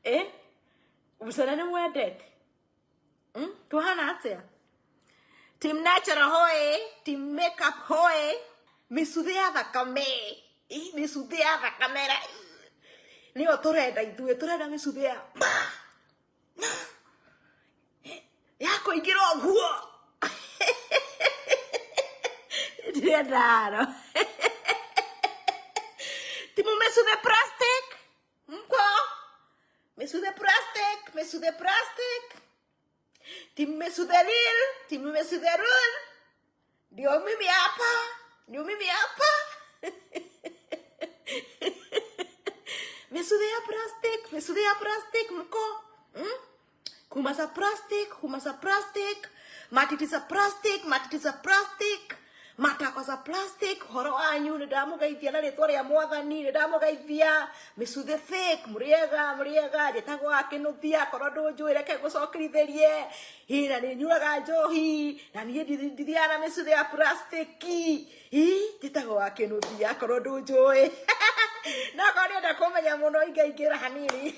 Eh? Bucana nĩ mwendete? Tuhana atĩa? Team natural hoe, team makeup hoe, mĩcuthĩ ya thakame. Ĩ, mĩcuthĩ ya thakame ra. Nĩyo tũrenda ithuĩ, tũrenda mĩcuthĩ ya pa. Ya kũingĩra ũguo. Ndirenda haro. Timu mĩcuthĩ plastic. Mko? Mĩcuthĩ plastic, mĩcuthĩ plastic. Timu mĩcuthĩ real, timu mĩcuthĩ real. Ndio mimi hapa, ndio mimi hapa. Mĩcuthĩ ya plastic, mĩcuthĩ ya plastic mko? Kuma za plastic, kuma za plastic, matiti za plastic, matiti za plastic, matako za plastic, horo wanyu nĩ ndamũgeithia na rĩtwa rĩa mwathani, nĩ ndamũgeithia mĩcuthĩ fake, mũrĩega, mũrĩega, njĩtagwo Akĩnũthia, korwo ndũnjũĩ reke ngũcokerithĩrie, ĩ na nĩ nyuaga njohi, na niĩ ndithiaga na mĩcuthĩ ya plastic, ĩ njĩtagwo Akĩnũthia, korwo ndũnjũĩ, no korwo nĩenda kũmenya mũno ingaingĩra hanini.